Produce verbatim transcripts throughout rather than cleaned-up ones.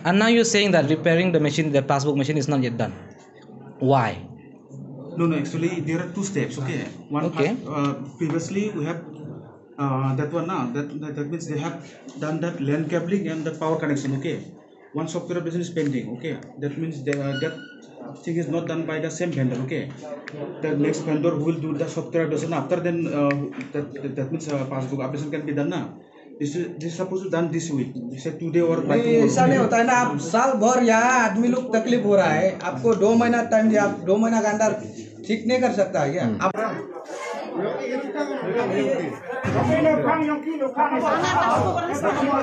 And now you're saying that repairing the machine, the passbook machine, is not yet done. Why? No, no, actually, there are two steps, okay? One Okay. Part, uh, previously, we have uh, that one now. That, that that means they have done that land cabling and the power connection, okay? One software updation is pending, okay? That means the, uh, that thing is not done by the same vendor, okay? The next vendor who will do the software updation after, then uh, that, that that means uh, passbook updation can be done now. This is this is supposed to done this week. They said today or by नहीं, tomorrow. ऐसा नहीं होता है ना। आप साल भर यहाँ आदमी लोग तकलीफ हो रहा है, आपको दो महीना टाइम दिया, आप दो महीना के अंदर ठीक नहीं कर सकता है क्या? आप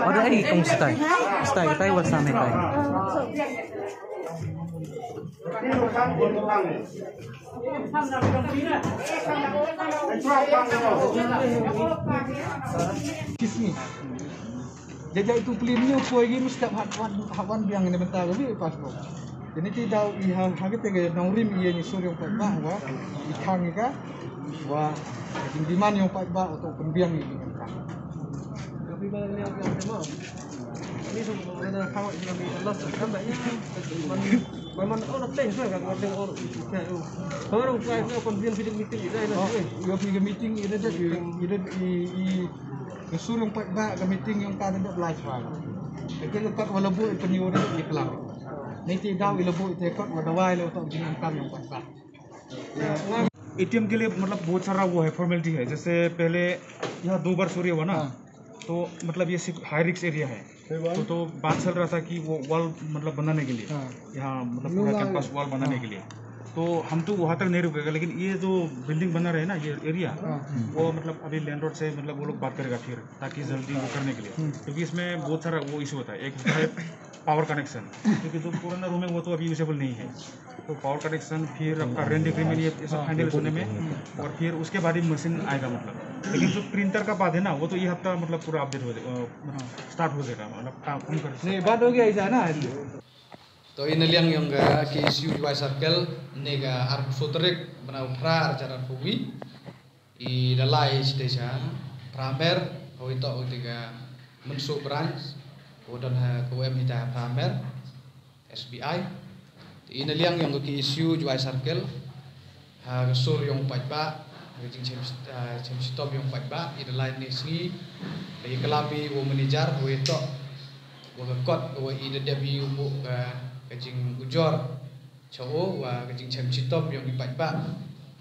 Ada ai kong stai. Stai, tai wat same tai. Kismi. Jaja itu pelim ni poi gi mesti hak wan hak wan biang ni benta ga wi passbook. Jadi ti dau i ha ha kete ga nongrim i ni sur yong pat ba wa i khang i ka wa jing diman yong pat ba oto pun biang i. Tapi ba ni apa tema? Ni so na khang i ni Allah sa kan ba i. Man man oh na teng so ka teng oh. Ka oh. Baru ka ko kon biang bidik meeting i dai na. Yo pi ga meeting i da i i i Ka sur yong pat ba ka meeting yong ka da dep lai chwa. Ka ke ka kot wa labu i pynyo da i klang. Nei ti daw i labu i te kot wa dawai lo to jing kam yong pat ba. एटीएम के लिए मतलब बहुत सारा वो है, फॉर्मेलिटी है। जैसे पहले यहाँ दो बार चोरी हुआ ना, तो मतलब ये हाई रिस्क एरिया है। तो, तो बात चल रहा था कि वो वॉल मतलब बनाने के लिए, यहाँ मतलब पूरा कैंपस वॉल बनाने के लिए। तो हम तो वहाँ तक नहीं रुकेगा, लेकिन ये जो बिल्डिंग बना रहे हैं ना, ये एरिया, वो मतलब अभी लैंडलॉर्ड से मतलब वो लोग बात करेगा फिर, ताकि जल्दी वो करने के लिए, क्योंकि इसमें बहुत सारा वो इशू होता है। एक है पावर कनेक्शन, क्योंकि जो पुराना रूम है वो तो अभी यूजेबल नहीं है, तो पावर कनेक्शन, फिर आपका रेंट एग्रीमेंट, ये सब फाइनल होने में, और फिर उसके बाद ही मशीन आएगा मतलब। लेकिन जो प्रिंटर का बात है ना, वो तो ये हफ्ता मतलब पूरा अपडेट हो जाएगा, स्टार्ट हो जाएगा, मतलब काम कर Ni bad ho gaya isa na. To i na liang yong ka KSU Jowai Circle, ne ka arphew tarik bnai u Phra ar hajar arphew wi. I da lai sha Phramer, hoi to u ti ka Mynso branch, u don ha ka wem hita Phramer, SBI. Te i na liang yong ka KSU Jowai Circle, ha ka sur yong paidbah, ha ka jingchem, chem shitom yong paidbah, i da lai ne sngi, da i klam i u manager, u i to, wa ka kot, wa i da dep i u mu ka, ka jing ujor, cha u, wa ka jingchem shitom yong i paidbah.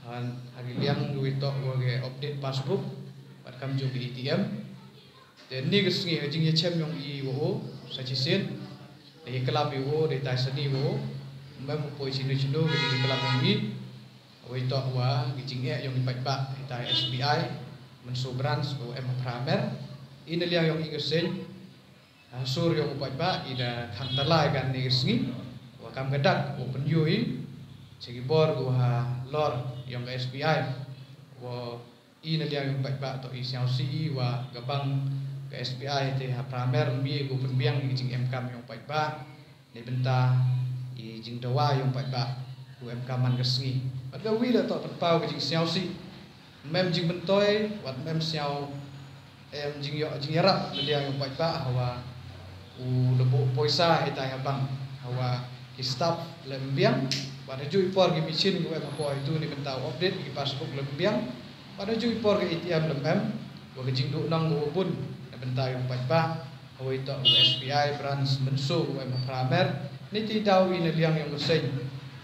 Han, ha ki liang u i to, wa ka update passbook, bad kam jong ka ATM. Te ni ka sngi ka jingïachem yong i wa u, sa chisien, da i klam i wa u, da i tai sani wa u, mem u poi chino chino ka jingïaklam yong i, wa i to wa ka jingeh yong i paidbah, i tai SBI, Mynso branch, wa em Phramer, i na liang yong i ka seng, ha sur yong u paidbah, i da khang talai kan ni ka sngi, wa kam ka dak, wa pynyo i, cha ki bor, wa ha lor yong ka SBI, wa I na liang yong paidbah to i sñiawsih i wa ka bank ka S B I te ha Phramer mih ko pynbiang i jingem kam yong paidbah. Neibynta i jingdawa yong paidbah ko em kam man ka sngi. Bad ka wi la to pynpaw ka jingsñiawsih. Mem jingmyntoi wat mem sñiaw em jingïoh jingïarap na liang yong paidbah hawa u da buh poisa itai ha bank hawa ki staff lem biang. Wat ha ju i por ki machine ko em ha poi tu neibynta u update ki passbook lem biang. Bad ha ju i por ka A T M lem em, wa ka jingduh nong ka wa bun, na bynta yong paidbah, ha wa i toh ka S B I branch Mynso wa em ha Phramer, niti daw i na liang yong ka seng,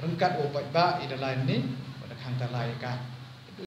ryngkat wa paidbah i da lai ni, wa da khang ta lai ka.